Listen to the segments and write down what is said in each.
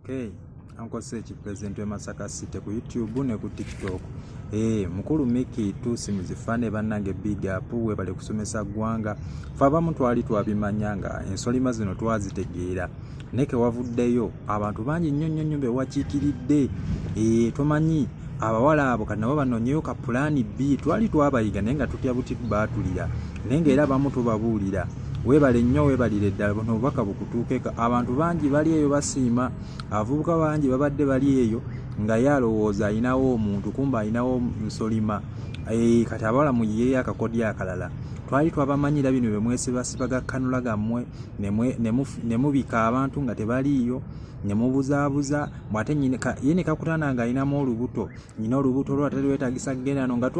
Okay. Uncle Seki president we Masaka City ku YouTube ne ku TikTok. Eh, mukulu Mickey tusi muzifane bannange big up webale kusomesa ggwanga. Fe abamu twali twabimanya nga ensolima zino twazitegeera. Naye ke wavuddeyo abantu bangi nnyo nnyo nnyo be wakiikiridde. Eh, tomanyi abawala abo kati nabo banoonyeyo ka pulaani B. Twali twabayiga naye nga tutya buti baatulira. Naye ng'era abamu tubabuulira. Weebale nnyo weebalire ddala buno obubaka bukutuukeko. Abantu bangi bali eyo basiima, abavubuka bangi babadde bali eyo nga ye alowooza alinawo omuntu kumbe alinawo nsolima. Eh, kati abawala muyiyeeyo akakodyo akalala. Twali twabamanyira bino bye mwesibasiba ga kanula gammwe ne mubika abantu nga tebaliiyo ne mubuzaabuza mbu ate ye ne kakutana ng'alinamu olubuto nyina olubuto lwo ate lwetagisa kugenda no nga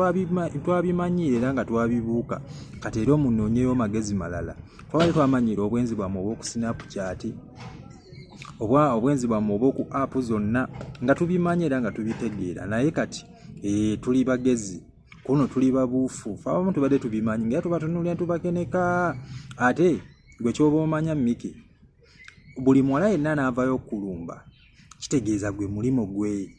twabimanyiira era nga twabibuuka kati era omunoonyeyo magezi malala twali twamanyiira obwenzi bwammwe obw'oku snapchat oba obwenzi bwammwe obw'oku app zonna nga tubimanyi era nga tubitegeera naye kati e, tuli bagezi kuno tuli babuufu fe abamu tubadde tubimanyi nga era tubatunuulira tubakeneka ate gwe kyoba omanya miki buli muwala yenna anaavayo okukulumba kitegeeza gwe mulimu gwe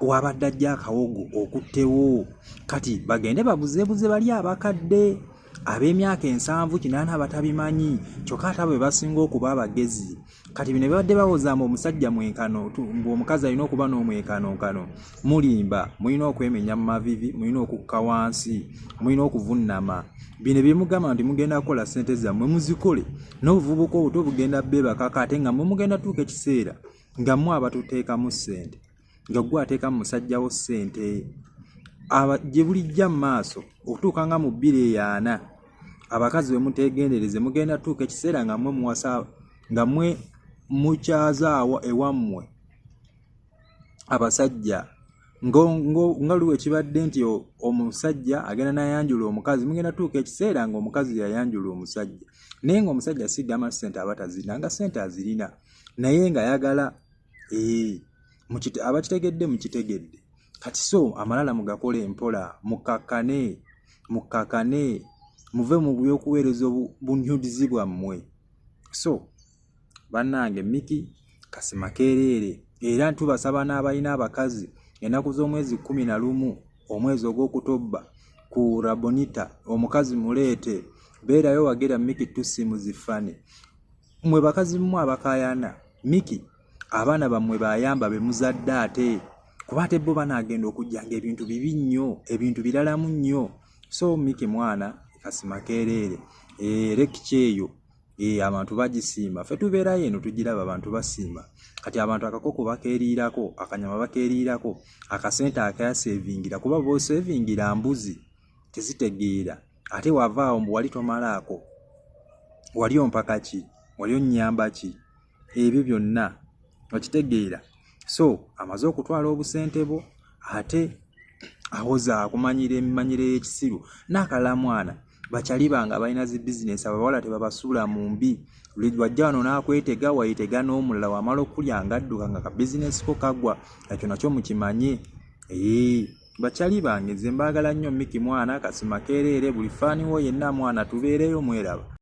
wabadde ajja akawogo okuttewo kati bagende babuzebuze bali abakadde ab'emyaka ensanvu kinaana abatabimanyi kyokka ate abo be basinga okuba abagezi kati bino bibadde bawoza mbu omusajja mwenkano mbu omukazi alina okuba n'omwenkanonkano mulimba mulina okwemenya mu mavivi mulina okukka wansi mulina okuvunnama bino byemugamba nti mugenda kukola ssente zammwe muzikole n'obuvubuka obuto bugenda beebakako ate nga mwe mugenda tuuka ekiseera nga mwe abatuteekamu ssente nga gwe ateekamu musajja wo ssente gye bulijja mu maaso okutuuka nga mu bbiri eyaana abakazi bwe muteegendereze mugenda tuuka ekiseera nga mwe muwasa nga mwe mukyazaawa ewammwe abasajja nga luli wekibadde nti omusajja agenda nayanjula omukazi mugenda tuuka ekiseera nga omukazi yayanjula omusajja naye nga omusajja sigamba sente aba tazirina nga sente azirina naye nga ayagala ee abakitegedde mukitegedde kati so amalala mugakole mpola mukakkane mukkakane muve mu byokuweereza obunyudizi bwammwe so bannange miki kasima keereere era tubasaba n'abalina abakazi ennaku z'omwezi 11 omwezi ogw'okutobba ku rabonita omukazi muleete beerayo wagira miki tusimu zifane mwe bakazi mmwe abakayana miki abaana bammwe bayamba be muzadde ate kuba ate bo banaagenda okujja nga ebintu bibi nnyo ebintu biralamu nnyo so miki mwana kasima keereere erekiki eyo Eh, abantu bagisiima ffe tubeerayo eno tugiraba abantu basiima kati abantu akakoko bakeeriirako akanyama bakeeriirako akasente akayasevingira kuba bosevingira mbuzi tezitegeera ate wava awo mbu wali tomalaako wali ompaka ki wali onnyamba ki ebyo byonna okitegeera so amaze okutwala obusente bwo ate awoza akumanyira emimanyiro ey'ekisiru n'akalala mwana bakyali bange abalina zi bizinesi abawala tebabasuula mu mbi wajja wano n'akwetega wayetega n'omulala wamala okulya nga adduka nga ka bizinesi ko kagwa ekyo nakyo mukimanye ee bakyali bange nze mbaagala nnyo miki mwana kasima keereere buli faani wo yenna mwana tubeereyo mweraba.